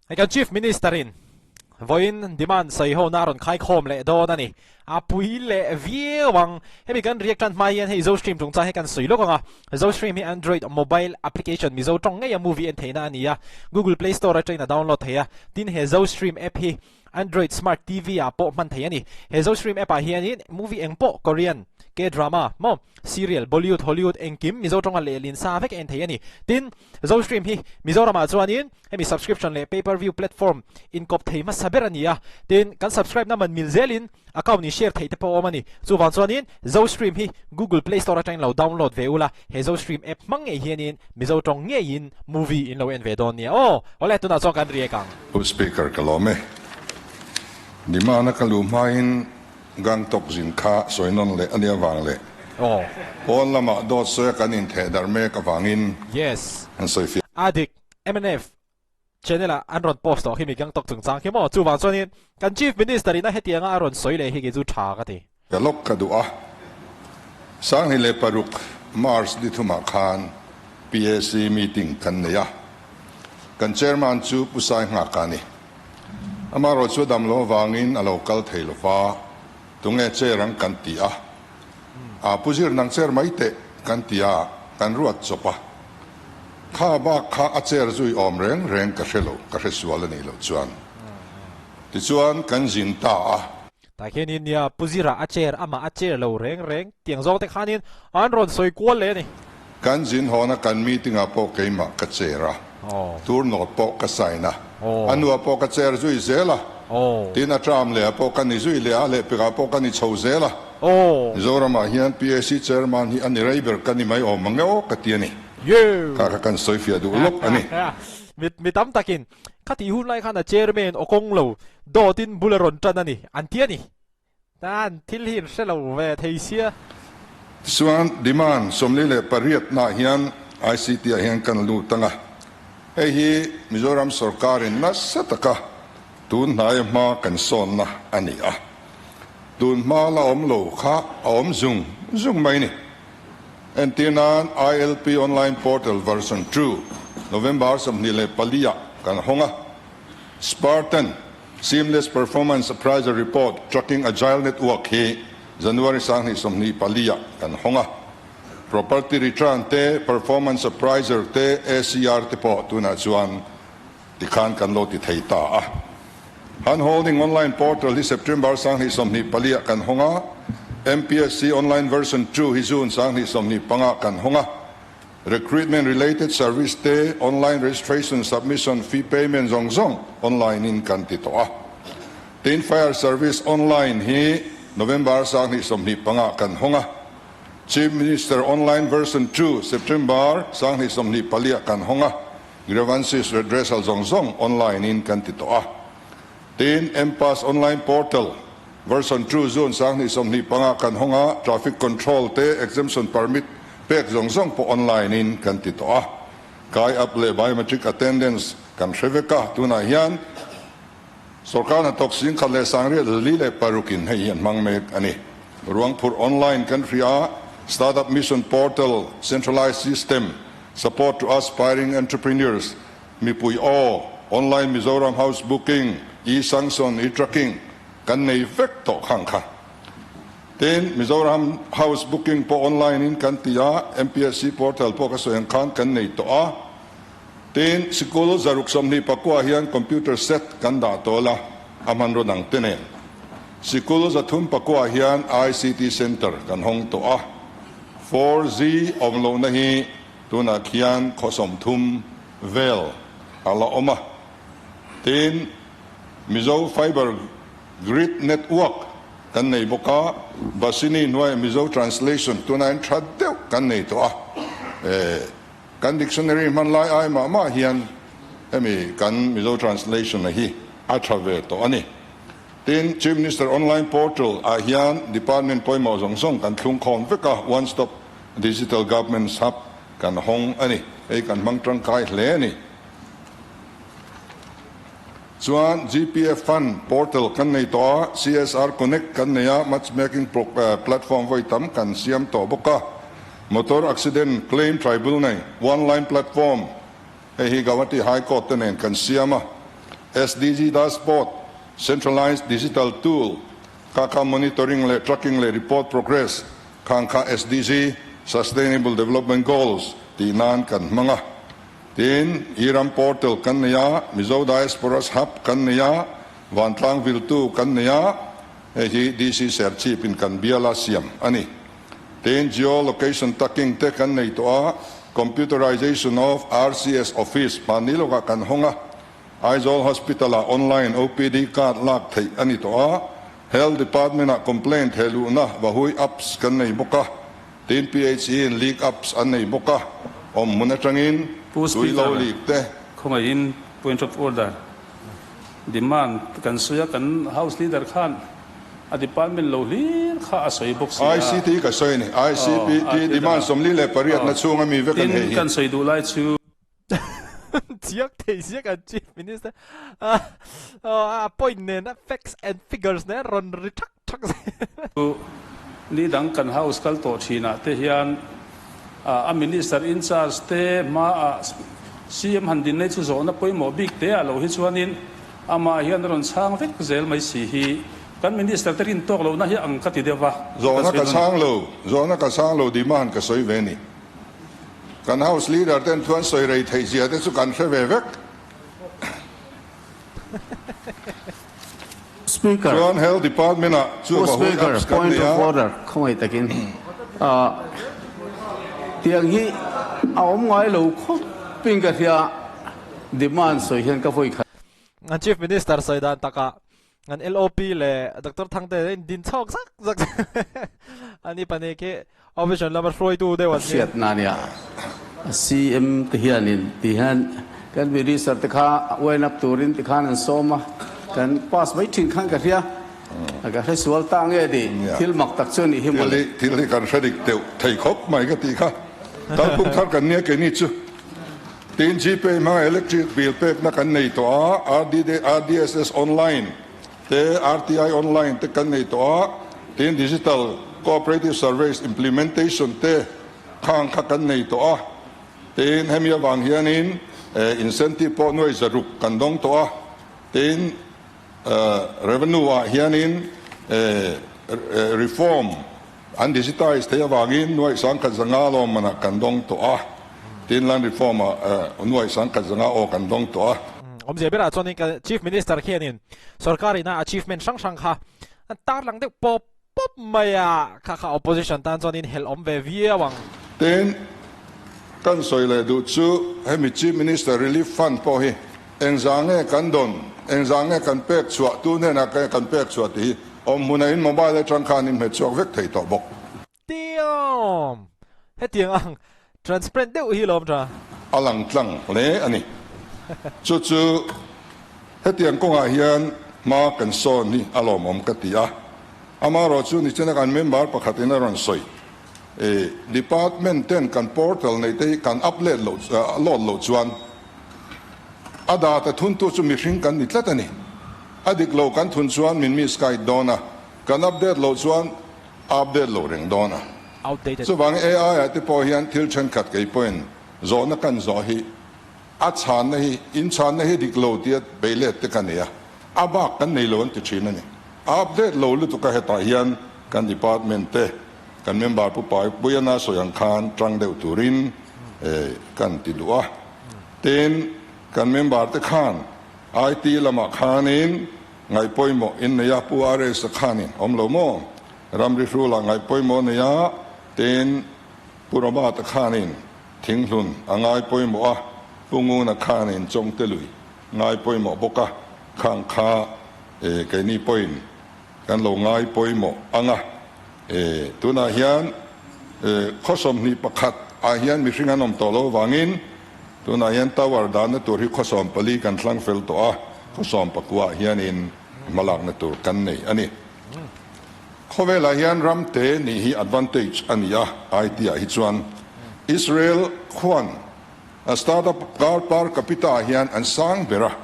Hei kan Chief Minister in vawiin demand sawihona a rawn khaikhawm leh dawn a ni. A pui leh viau ang. Hemi kan react tan hma hian hei Zostream chungchang hi kan sawi lawk ang a. Zostream hi Android mobile application Mizo tawng ngeia movie en theihna a ni a. Google Play Store atangin a download thei a. Tin he Zostream app hi Android Smart TV ah pawh hman thei a ni. He Zostream app ah hianin movie eng pawh Korean, K-drama, maw, serial, Bollywood, Hollywood engkim Mizo tawnga lehlin sa vek en thei a ni. Tin, Zostream hi Mizoramah chuanin hemi subscription leh pay per view platform inkawp thei hmasa ber a ni a. Tin, kan subscribe na man mil zelin account in share theih te pawh a awm a ni. Chuvang chuanin Zostream hi Google Play Store atangin lo download ve ula, he Zostream app hmang ngei hianin Mizo tawng ngeiin movie in lo en ve dawn nia aw. Awle, tunah chuan kan react ang. Pu Speaker ka lawm e. Demand a ka luh hmain Gangtok zin kha sawi nawn leh a nia vang leh pawn lamah dawt sawi a kan intheh darh mek avangin an sawi fiah. A dik, mnf channel ah an rawn post tawh khi mi Gangtok chungchang khi maw? Chuvang chuanin kan Chief Minister in a hetianga a rawn sawi leh hi kei chu tha ka ti. Ka lawk ka duh a, 2006 March ni thumah khan PAC meeting kan nei a, kan Chairman chu Pu Sai Nghaka a ni. Amaherawh chu dam lo avangin a lo kal thei lo va, tunge chair ang kan ti a, a Pu Zir nang chair mai teh kan ti a, kan ruat chawp a. Kha bak kha a chair zui awm reng reng ka hre lo, ka hre sual a nih loh chuan. Tichuan kan zin ta a. Tah khianin nia Pu Zira a chair amah a chair lo reng reng tiang zawng te khanin an rawn sawi kual leh a ni. Kan zin hawna kan meeting ah pawh keimah ka chair a, tour note pawh ka sign a, a nuah pawh ka chair zui zel a, tin a term leh ah pawh ka ni zui leh a, lehpekah pawh ka ni chho zel a. Mizoram ah hian PAC chairman hi a ni rei ber ka ni mai awm ang e aw ka ti a ni. Kha kha kan sawi fiah duh lawk a ni. Mi tam takin Kha tih hun lai khan a chairman aw kawng lo dawtin bul a rawn tan a ni, an ti a ni. Tan thil hi an hre lo ve thei sia. Tichuan demand 48 nah hian ICT ah hian kan lut ang a, hei hi Mizoram sorkarin nasa taka tun hnaia hma kan sawnna a ni a, tun hma la awm lo kha a awm zung zung mai ni. Entir nan ILP Online Portal Version 2 November 24 ah kan hawng a, Spartan Seamless Performance Appraisal Report Tracking Agile Network hi January 2024 ah kan hawng a, Property Return te, Performance Appraiser te, ACR te pawh tunah chuan tikhan kan lo ti thei ta a. Han Holding Online Portal hi September 2024 ah kan hawng a, MPSC Online Version 2 hi June 2025 ah kan hawng a. Recruitment related service te, online registration, submission, fee payment zawng zawng online in kan ti tawh a. Tin, Fire Service Online hi November 2025 ah kan hawng a. Chief Minister Online Version 2 September 2024 ah kan hawng a. Grievances redressal zawng zawng online in kan ti tawh a. Tin, M-Pass online portal version 2 June 2025 kan hawng a, traffic control te exemption permit pek zawng zawng pawh online in kan ti tawh a. Kai up leh biometric attendance kan hre vek a, tunah hian sorkar hnathawk 10,146 in hei hi an hmang mek a ni. Ruangphurh online kan hria a, Startup Mission portal, centralized system, Support to aspiring entrepreneurs, Mipui Aw, Online Mizoram House Booking, E-Sanction, E-Tracking kan nei vek tawh khang kha. Tin, Mizoram House Booking pawh online in kan ti a, MPSC portal pawh ka sawi ang khan kan nei tawh a. Tin, sikul 629 hian computer set kan dah tawl a, a hmanraw dang te nen. Sikul 309 hian ICT Centre kan hawng tawh a. 4G awm lohna hi tunah khian khaw 30 vel a la awm a. Tin, Mizo Fiber Grid Network kan nei bawk a, Basini hnuaiah Mizo Translation tunain tha deuh kan nei tawh a. Kan dictionary hman lai ai mah mah hian hemi kan Mizo Translation-a hi a tha ve tawh a ni. Tin, Chief Minister Online Portal ah hian Department pawimawh zawng zawng kan thlung khawm vek a, One Stop Digital Government Hub kan hawng a ni. Hei kan hmang tangkai hle a ni. Chuan GPF Fund Portal kan nei tawh a, CSR Connect kan nei a, Matchmaking Platform vawi tam kan siam tawh bawk a. Motor Accident Claim Tribunal One Line Platform hei hi Guwahati High Court te nen kan siam a. SDG Dashboard, Centralized Digital Tool, kha kha monitoring leh tracking leh report progress khang kha SDG, Sustainable Development Goals, tih nan kan hmang a. Tin, Iram Portal kan nei a, Mizo Diasporas Hub kan nei a, Vantlang Viltu kan nei a, hei hi DC Serchhip in kan biala siam a ni. Tin, Geo Location Taking te kan nei tawh a, Computerization of RCS Office hmanni lawkah kan hawng a, Aizawl Hospital-ah online OPD card lak theih a ni tawh a, Health Department-ah complaint thehluhna Vahui apps kan nei bawk a, tin PHE in leak apps an nei bawk a, awm hmun atangin Pu tui lo Speaker, leak te. Khawngaihin point of order demand kan sawi a, kan House Leader khan a department lo hlir kha a sawi bawk si a. ICT ka sawi a ni, ICPT demand 48 na chhunga mi vek an hei Tin, hi. kan sawi duh lai chu. Chiak thei ziak an Chief Minister a point nen a facts and figures nen rawn ri thak thak zel. Ni dang kan House kal tawh thinah te hian a Minister in charge te hmaah CM han din nei chu zawhna pawimawh bik te ah lo hi chuanin amah hian a rawn chhang vek zel mai si hi kan Minister te rin tawk lohna hi ang ka ti deuh va. Zawhna ka chhang lo, zawhna ka chhang lo demand ka sawi ve ni. Kan House Leader ten thu an sawi rei theih zia te chu kan hre ve vek. Speaker. Chuan Health Department ah chu Pu va hui Speaker, apps kan point nei of a. order, khawngaih takin. Tiang hi a awm ngai lo khawp in ka hria, demand sawi hian ka vawi khat. Chief Minister sawi dan takah An LOP leh Doctor Thangte a in din chhawk zak zak a ni pahnih khi opposition lama hruaitu deuh an ni. Hriatna a nia. CM te hianin ti hian kan minister te kha wind up turin ti khan an sawm a, kan pass mai thin khan ka hria. Ka hre sual ta nge ni? Thil mak tak chu a nih hi mawle. Thil hi kan hre dik deuh thei khawp mai ka tih kha. Kalphung thar kan nia keini chu. Tin, Gpay hmanga electric bill pekna kan nei tawh a, RDSS online te, RTI online te kan nei tawh a, tin Digital Cooperative Surveys implementation te khang kha kan nei tawh a, tin hemi avang hianin incentive pawh nuai zaruk kan dawng tawh a, tin revenue ah hianin reform An digitize theih avangin nuaih sangkhat zanga lawmmanah kan dawng tawh a, tin land reform ah nuaih sangkhat zanga aw kan dawng tawh a. Awmzia berah chuanin ka Chief Minister khianin sorkar ina achievement hrang hrang kha an tarlang deuh pawp pawp mai a, kha kha opposition tan chuanin helh awm ve viau ang. Tin, kan sawi leh duh chu hemi Chief Minister Relief Fund pawh hi engzah nge kan dawn, engzah nge kan pek chhuah, tu hnenah kan pek chhuah tih hi Awm hmunah in mobile atang khan in hmet chhuak vek thei tawh bawk. Tiawm! Hetiang ang transparent deuh hi lawm tha. A lang tlang hle a ni. Chu chu hetiang kawngah hian hma kan sawn hi a lawmawm ka ti a. Amaherawh chu nichina kan member pakhatin a rawn sawi. E department ten kan portal neih te hi kan upload loh load loh chuan a data thuntu chu mihring kan ni tlat a ni. A dik lo kan thun chuan min misguide dawn a, kan update loh chuan a update lo reng dawn a. Outdated. Chuvang AI ah te pawh hian thil thenkhat kei pawhin zawhna kan zawh hi a chhanna hi in chhanna hi dik lo tia beilet te ka nei a, a bak kan nei lo an ti thin a ni. A update lo lutuk a hetah hian kan department te kan member Pu Pai Puiana sawi ang khan tang deuh turin kan ti duh a. Tin, kan member te khan IT lamah khanin ngaihpawimawh in nei a, Pu RS-a khanin awm lo maw? Ramri hrulah ngaihpawimawh nei a, tin Pu Robert-a khanin Thinghlun a ngaipawimawh a, Pu Nguna khanin Chawngtelui ngaipawimawh bawk a, khang kha keini pawhin kan lo ngaipawimawh ang a. Tunah hian khaw 21 ah hian mihring an awm tawh lo avangin Tunah hian tower dahna tur hi khaw 14 kan thlang fel tawh a, khaw 19 ah hianin hmalakna tur kan nei a ni. Khawvelah hian ram te nih hi advantage a ni a, IT ah hi chuan Israel khuan a startup car per capita ah hian an sang ber a,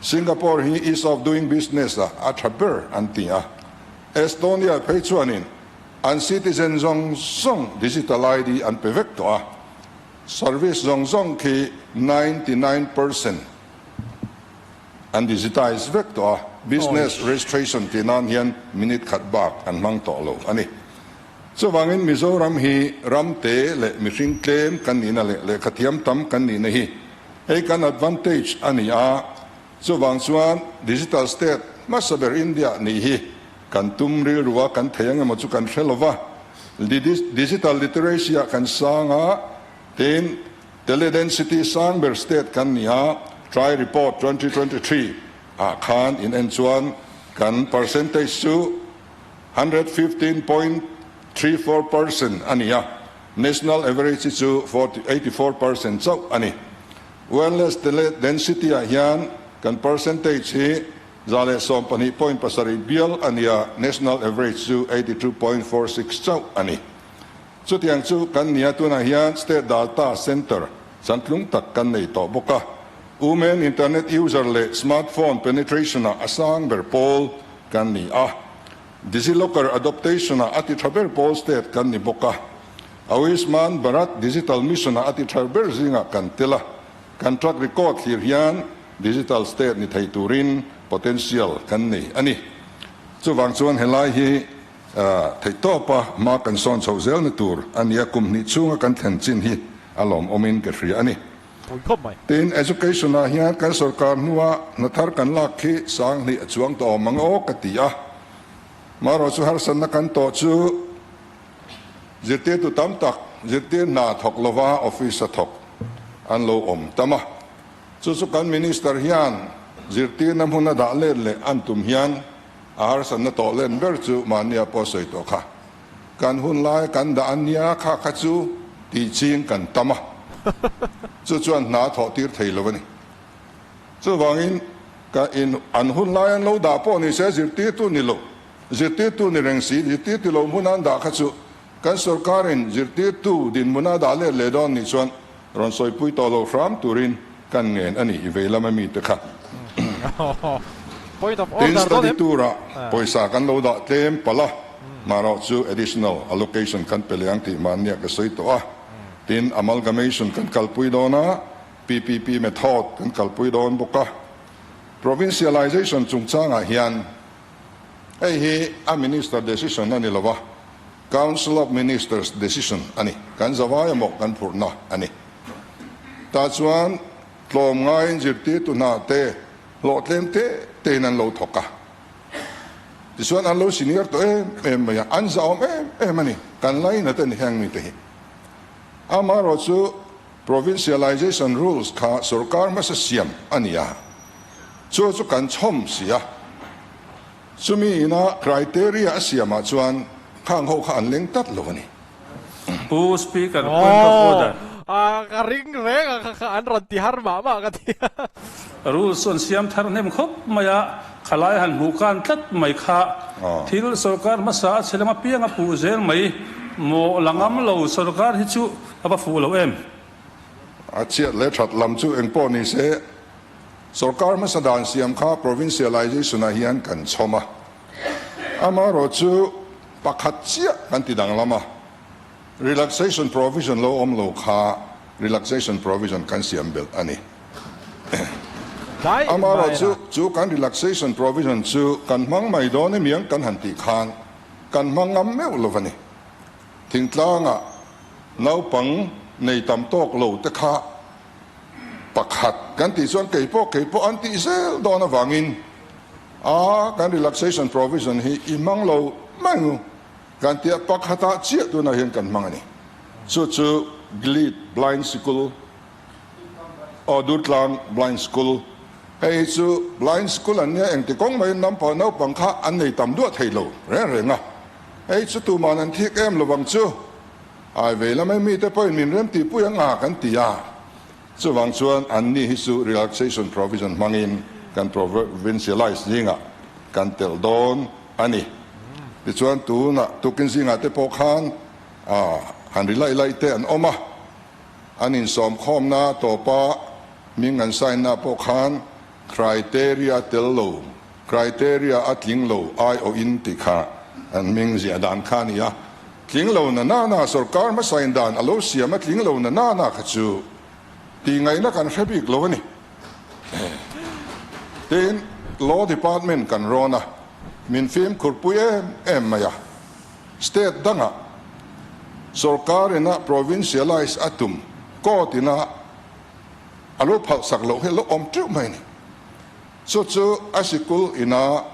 Singapore hi ease of doing business ah a tha ber an ti a, Estonia phei chuanin an citizen zawng zawng digital ID an pe vek tawh a. Service zawng zawng khi 99% an digitize vek tawh a, business registration tih nan hian minute khat bak an hmang tawh lo a ni. Chuvangin Mizoram hi ram te leh mihring tlem kan nihna leh lehkhathiam tam kan nihna hi hei kan advantage a ni a, chuvang chuan digital state hmasa ber India nih hi kan tum rilru a, kan thei ang emaw chu kan hre lo va, digital literacy ah kan sang a, tin Teledensity sang ber state kan ni a, Try Report 2023 ah khan in en chuan kan percentage chu 115.34% a ni a, national average hi chu 84% chauh a ni. Wireless teledensity ah hian kan percentage hi 112.7 bial a ni a, national average chu 82.46 chauh a ni. Chutiang chu kan nia tunah hian State Data Centre chantlung tak kan nei tawh bawk a. Women Internet User leh Smartphone Penetration-ah a sang ber pawl kan ni a. DigiLocker Adoptation-ah a ti tha ber pawl state kan ni bawk a. Ayushman Bharat Digital Mission-ah a ti tha ber zingah kan tel a. Kan track record thlir hian Digital State ni thei turin potential kan nei a ni. Chuvang chuan helai hi Theihtawpa hma kan sawn chhoh zelna tur a nia, kum hnih chhunga kan thlen chin hi a lawmawmin ka hria a ni. Tin, Education ah hian kan sorkar hnua hna thar kan lak khi sang hnih a chuang tawh awm ang aw ka ti a. Marawh chu harsatna kan tawh chu zirtirtu tam tak zirtir hna thawk lova office a thawk an lo awm tam a. Chu chu kan Minister hian zirtirna hmuna dah let leh an tum hian A harsatna tawh len ber chu mahnia pawh sawi tawh kha. Kan hun lai kan dah a nia kha kha chu tih ching kan tam a, chu chuan hna a thawh tir thei lo a ni. Chuvangin ka in an hun lai an lo dah pawh ni se zirtirtu ni lo, zirtirtu ni reng si, zirtirtu lo hmuna an dah kha chu kan sorkarin zirtirtu dinhmuna a dah let leh dawn nih chuan rawn sawipui tawh lo hram turin kan ngen a ni i vei lama mite kha. Point of Tin order dawn study em? tour ah pawisa kan lo dah tlem palh a, marawh chu additional allocation kan pe leh ang tih mahnia ka sawi tawh a. Tin amalgamation kan kalpui dawn a, PPP method kan kalpui dawn bawk a. Provincialization chungchangah hian hei hi a minister decision a ni lo a, Council of Ministers decision a ni. Kan zavai emaw kan phurhna a ni. Tah chuan tlawm ngaiin zirtirtu hna te hlawh tlem te tein an lo thawk a. Tichuan an lo senior tawh em em mai a, an zahawm em em a ni. Kan lainat a ni heng mite hi. Amaherawhchu Provincialization rules kha sorkar hmasa siam a ni a, chu chu kan chhawm si a. Chumi ina criteria a siamah chuan khang ho kha an leng tlat lo a ni. Pu Speaker, point of order. Aw, ka ring reng a kha kha an rawn ti har mah mah ka ti a. Rules chu an siam thar hnem khawp mai a, khalai han hmuh kan tlat mai kha thil sorkar hmasa a chhe lam apiang a puh zel mai maw la ngam lo sorkar hi chu a va fuh lo em. A chhiat leh that lam chu engpawh ni se Sorkar hmasa dan siam kha provincialization ah hian kan chhawm a, amaherawh chu pakhat chiah kan ti danglam a, relaxation provision lo awm lo kha relaxation provision kan siam belh a ni. Amaherawh chu chu kan relaxation provision chu kan hmang mai dawn emiang kan han tih khan kan hmang ngam meuh lo a ni. Thingtlangah naupang nei tam tawk lo te kha Pakhat kan tih chuan kei pawh kei pawh an tih zel dawn avangin a kan relaxation provision hi i hmang lo mai ngu kan tia pakhatah chiah tunah hian kan hmang a ni. Chu chu Gleed Blind Sikul aw Durtlang Blind School hei hi chu Blind School an nia engti kawng maiin naupang naupang kha an nei tam duah thei lo reng reng a hei chu tuman an thik em lovang chu. Ai vei lamai mite pawhin min rem tihpui ang a kan ti a, chuvang chuan anni hi chu relaxation provision hmangin kan provincialize zingah kan telh dawn a ni. Tichuan tunah tukin zingah te pawh khan han ri laih laih te an awm a, an insawmkhawmna tawpa hming an sign na pawh khan criteria tel lo, criteria a tling lo aiawhin tih kha an hming ziah dan kha a ni a. Tling lo na na na sorkar hmasa in dan a lo siam a tling lo na na na kha chu tih ngaihna kan hre bik lo a ni. Tin, Law Department kan rawn a, min fimkhurpui em em mai a. State dangah sorkar ina provincialise a tum court ina a lo phalhsak loh hi a lo awm teuh mai a ni. Chu chu a sikul ina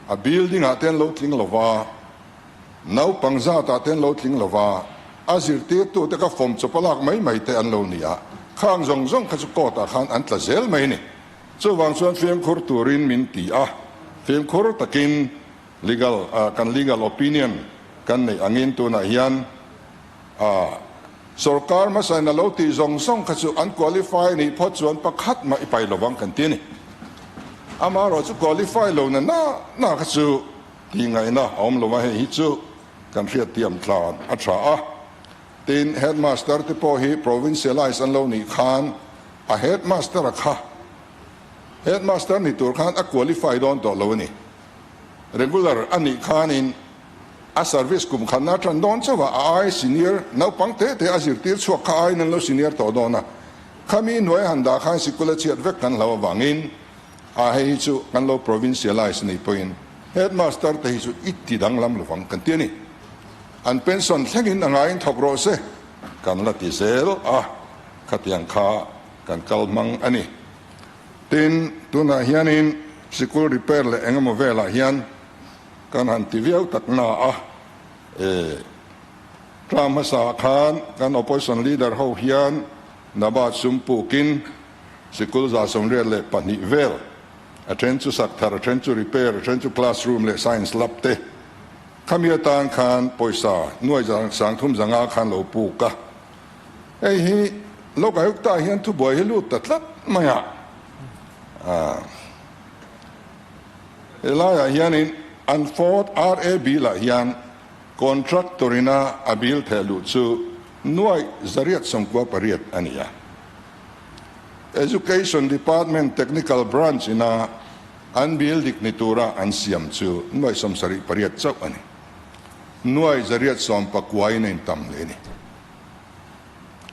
a building ah te an lo tling lova, naupang zat ah te an lo tling lova, a zirtirtu te kha fawm chawp a lak mai mai te an lo ni a, khang zawng zawng kha chu court ah khan an tla zel mai a ni. Chuvang chuan fimkhur turin min ti a, fimkhur takin legal kan legal opinion kan neih angin tunah hian sorkar hmasain a lo tih zawng zawng kha chu an qualify nih phawt chuan pakhat mah i pai lovang kan ti a ni. Amaherawh chu qualify lo na na na kha chu tih ngaihna a awm lo a, hei hi chu kan hriatthiam tlan a tha a. Tin, headmaster te pawh hi provincialise an lo nih khan a headmaster a kha headmaster ni tur khan a qualify dawn tawh lo a ni. Regular a nih khanin a service kum khatna tan dawn chauh a, a ai senior naupang te te a zirtir chhuak kha aiin an lo senior tawh dawn a. Khami hnuai han dah khan sikul a chhiat vek kan hlau avangin a hei hi chu kan lo provincialise ni pawhin headmaster te hi chu i ti danglam lovang kan ti a ni. An pension thlengin a ngaiin thawk rawh se kan la ti zel a, khatiang kha kan kal hmang a ni. Tin, tunah hianin sikul repair leh eng emaw velah hian kan han ti viau tak na a, e, term hmasa khan kan opposition leader ho hian Nabad sum pukin sikul 182 vel, a then chu sak thar, a then chu repair, a then chu classroom leh science lab te, Khami atan khan pawisa nuai 3500 khan lo puk a, hei hi Lokayukta hian thubuai hi lut ta tlat mai a, helaiah hianin an Ford RAB lah hian contractor ina a bill theh luh chu nuai 898 a ni a, Education Department Technical Branch ina An bill dik ni tura an siam chu nuai 78 chauh a ni. Nuai 819 in a intam hle a ni.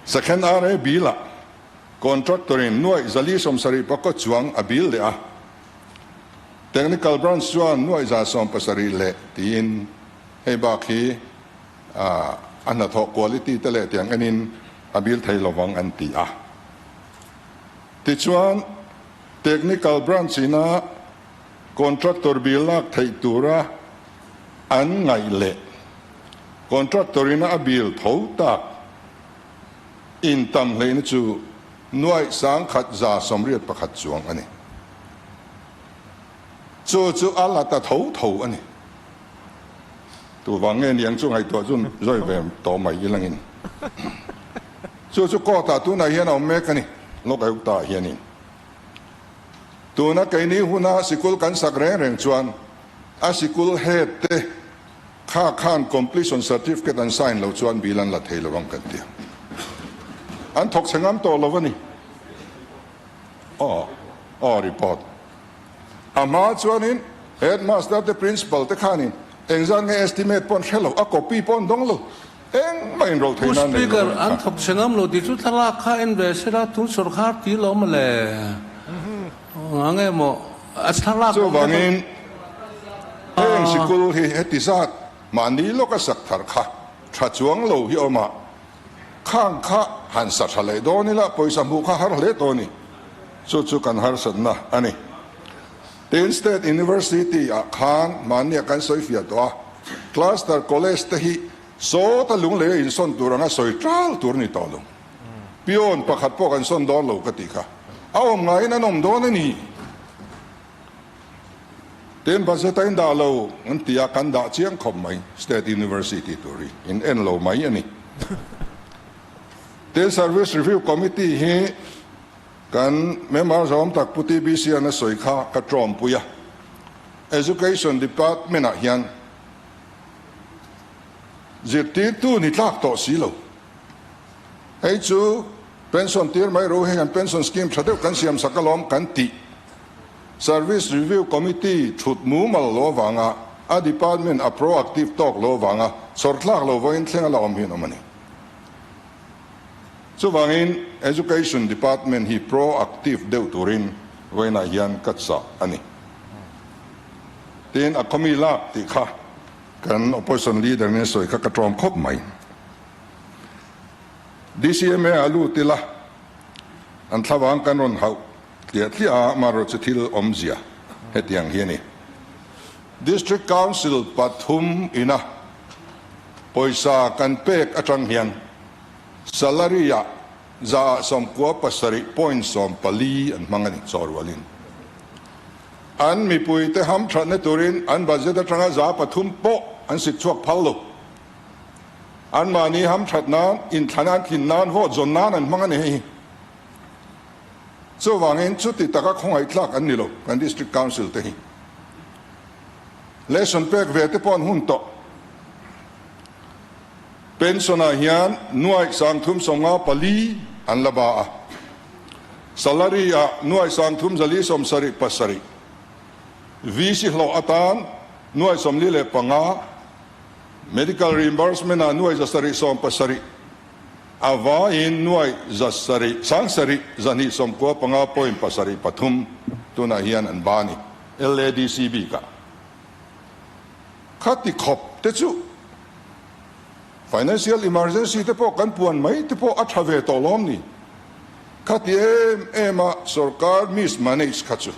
Second RA bill ah contractor in nuai 474 chuang a bill leh a, Technical Branch chuan nuai 170 leh tiin hei bak hi a hnathawh quality te leh tiang enin a bill thei lovang an ti a. Tichuan. Technical Branch ina contractor bill lak theih tura an ngaih leh contractor ina a bill tho tak intam hleihna chu nuaih 1181 chuang a ni. Chu chu a la ta tho tho a ni. Tuvang nge niang chu ngaihtuah chu zawi ve tawh mai ilangin. Chu chu court ah tunah hian a awm mek a ni, Lok Ayukta ah hianin. Tuna keini huna sikul kan sak reng reng chuan a sikul head te kha khan completion certificate an sign lo chuan bill an la thei lo ang kan ti a. An thawk chhe ngam tawh lo a ni. Aw, aw report. A hma chuanin headmaster te principal te khanin engzat nge estimate pawh an hre lo, a copy pawh an dawng lo. Engmah inrawlh theih nan nei lo a ni kha. An thawk chhe ngam lo tih chu thlalak kha en ve se la, tun sawrkar ti lo maw le? Nge maw a thlalak awm te Chuvangin heng sikul hi heti zat mahni lawka sak thar kha tha chuang lo hi awm a, khang kha han sa tha leh dawn ila pawisa hmuh kha har hle tawh a ni. Chu chu kan harsatna a ni. Tin State University ah khan mahnia kan sawi fiah tawh a, Cluster College te hi sawta lunglei a insawn tur anga sawi tal tur a ni tawh lo. Peon pakhat pawh kan sawn dawn lo ka tih kha. A awm ngaiin an awm dawn a ni. Tin budget a in dah lo an ti a, kan dah chiang khawp mai State University tur hi in en lo mai a ni. Tin Service Review Committee hi Kan member zawm tak Pu TBC an a sawi kha ka tawmpui a, Education Department ah hian zirtirtu ni tlak tawh si lo. Hei chu pension tir mai ro hei an pension scheme tha deuh kan siam sak alawm kan tih. Service Review Committee thut mumal lo avanga a department a proactive tawk lo avanga chawrthlak lo vawiin thleng a la awm hi an awm a ni. Chuvangin Education Department hi proactive deuh turin Vawiinah hian ka chah a ni. Tin, a khawmi lak tih kha kan opposition leader nen sawi kha ka tlawm khawp mai. DCMA ah lut ila, an thlavang kan rawn hauh tliah tliah a, amaherawhchu thil awmzia hetiang hi a ni. District Council pathum ina pawisa kan pek atang hian salary ah 97.14% an hmang a ni, chaw rualin. An mipuite hamthatna turin an budget atanga 3% pawh an sik chhuak phal lo. Anmahni hamthat nan, inthlan an tlin nan, vote zawn nan an hmang a ni hei hi. Chuvangin chuti taka khawngaihthlak an ni lo kan District Council te hi. Lesson pek ve te pawh an hun tawh. Pension ah hian nuaih 354 an la ba a, salary ah nuaih 3477, VC hlawh atan nuaih 45, medical reimbursement ah nuaih 770, a vaiin nuaih 700 7,295.73 tunah hian an ba a ni, LADC bikah. Khati khawp te chu Financial emergency te pawh kan puan mai te pawh a tha ve tawh lawm ni? Khati em em a sorkar mismanage kha chu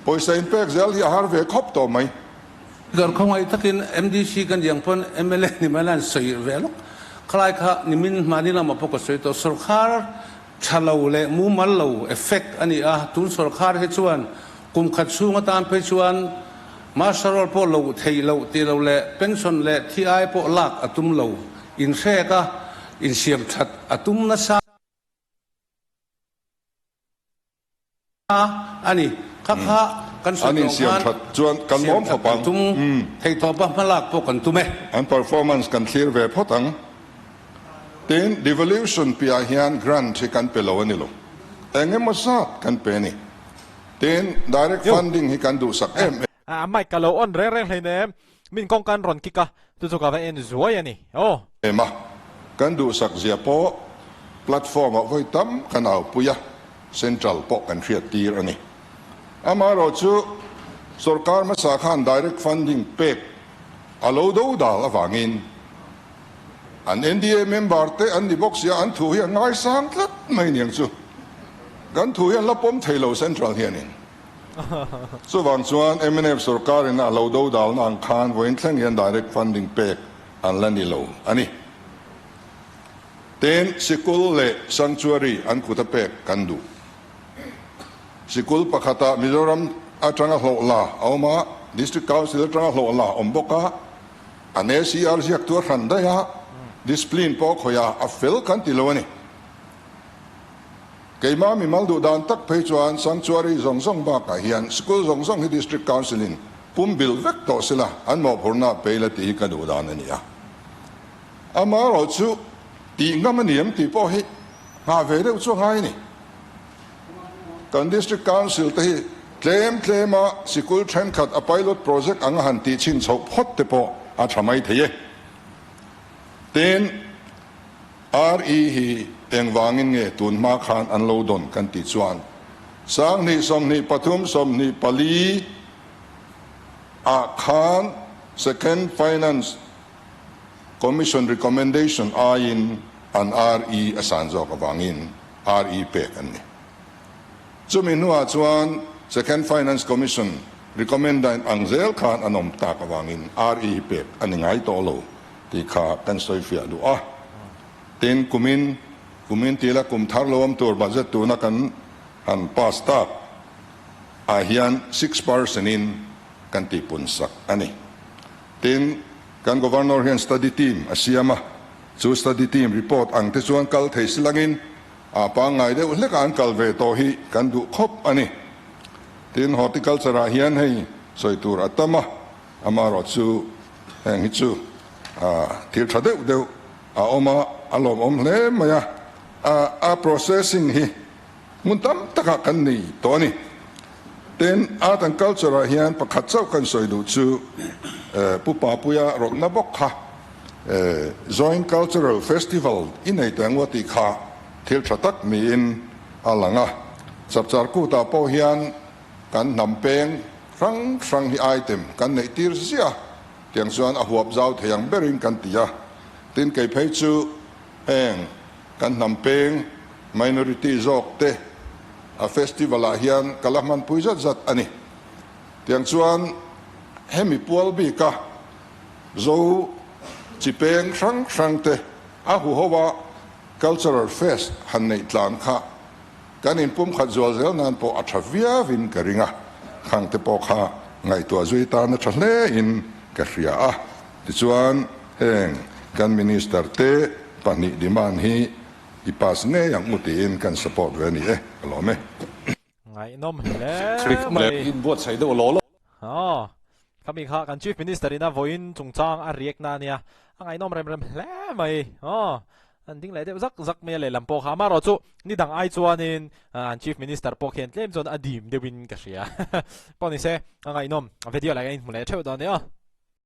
pawisa inpek zel hi a har ve khawp tawh mai. Dawr khawngaih takin MDC kan diang pawn mla ni mai lan sawi ve lawk. Khalai kha nimin hmani lamah pawh ka sawi tawh. Sorkar tha lo leh mumal lo effect a ni a, tun sorkar hi chuan kum khat chhung atan phei chuan Master roll pawh lo theih loh tih lo leh pension leh thi ai pawh lak a tum lo, inhrek a insiam that a tum nasa a ni. Kha kha kan sawi An tawh insiam khan that chuan kan siam lawm that khawp kan ang. tum theih tawpa hmalak pawh kan tum e. An performance kan thlir ve phawt ang. Tin, devolution piah hian grant hi kan pe lo a ni lo. Eng emaw zat kan pe a ni. Tin, direct Yo. funding hi kan duhsak em A mic ka lo on reng reng hleinem, min kawng kan rawn kick a, chu chu ka va en zuai a ni. Aw. Em a, kan duhsak zia pawh platform ah vawi tam kan aupui a, central pawh kan hriat tir a ni. Amaherawhchu, sorkar hmasa khan direct funding pek a lo do dal avangin an NDA member te an ni bawk sia, an thu hi a ngaisang tlat mai niang chu. Kan thu hi an la pawm thei lo central hianin. Chuvang chuan mnf sorkarin a lo do dalna ang khan vawiin thleng hian direct funding pek an la ni lo a ni. Tin, sikul leh sanctuary an kuta pek kan duh. Sikul pakhatah Mizoram atanga hlawh la a awm a, District Council atanga hlawh la a awm bawk a, an ACR ziaktu a hran daih a, discipline pawh a khawih a, a fel kan ti lo a ni. Keimah mimal duh dan tak phei chuan sanctuary zawng zawng bakah hian school zawng zawng hi District Council in pum bil vek tawh sela an mawhphurhna a pei la tih hi ka duh dan a ni a. Amaherawhchu tih ngam a ni em tih pawh hi nghah ve deuh chu a ngai a ni. Kan District Council te hi tlem tlema sikul thenkhat a pilot project anga han tih chhin chhoh phawt te pawh a tha mai thei e. Tin, RE hi engvangin nge tun hma khan an lo dawn kan tih chuan 20 23 24 ah khan Second Finance Commission recommendation aiin an RE a san zawk avangin RE pek an ni. Chumi hnuah chuan Second Finance Commission recommendine ang zel khan an awm tak avangin RE hi pek a ni ngai tawh lo. Tih kha kan sawi fiah duh a. Tin, kumin, kumin tila kum thar lo awm tur budget tuna kan han pass tak ah hian 6% in kan tihpun sak a ni. Tin, kan Governor hian study team a siam a, chu study team report ang te chuan kal thei silangin a pangngai deuh hlekah an kal ve tawh hi kan duh khawp a ni. Tin, horticulture ah hian hei sawi tur a tam a, Amaherawhchu heng hi chu thil tha deuh deuh a awm a, a lawmawm hle mai a, a processing hi hmun tam takah kan nei tawh a ni. Tin, art and culture ah hian pakhat chauh kan sawi duh chu Pu Papuia rawtna bawk kha Joint Cultural Festival i nei teh ang u a tih kha thil tha tak niin a lang a. Chapchar Kut-ah pawh hian kan hnam peng hrang hrang hi item kan neih tir ziah a, tiang chuan a huap zau thei ang berin kan ti a. Tin, kei phei chu heng kan hnam peng minority zawk te a festival ah hian ka la hmanpui zat zat a ni. Tiang chuan hemi pual bika Zo chi peng hrang hrang te a huho a cultural fest han neih tlan kha kan inpumkhat zual zel nan pawh a tha viau in ka ring a, khang te pawh kha ngaihtuah zui tan a tha hle in ka hria a. Tichuan heng kan Minister te pahnih demand hi i pass ngei ang u tiin kan support ve a ni e, ka lawm e. Ngaihnawm hle mai. Inbuatsaih deuh law law. Aw, khami kha kan Chief Minister in a vawiin chungchang a riak na ania, a ngaihnawm rem rem hle mai. Aw, an ding leh deuh zak zak mai a lehlam pawh kha. Amaherawh chu ni dang ai chuanin an Chief Minister pawh khian tlem chuan a dim deuhin ka hria. Pawh nise a ngaihnawm, video lah hian in hmu leh theuh dawn nia.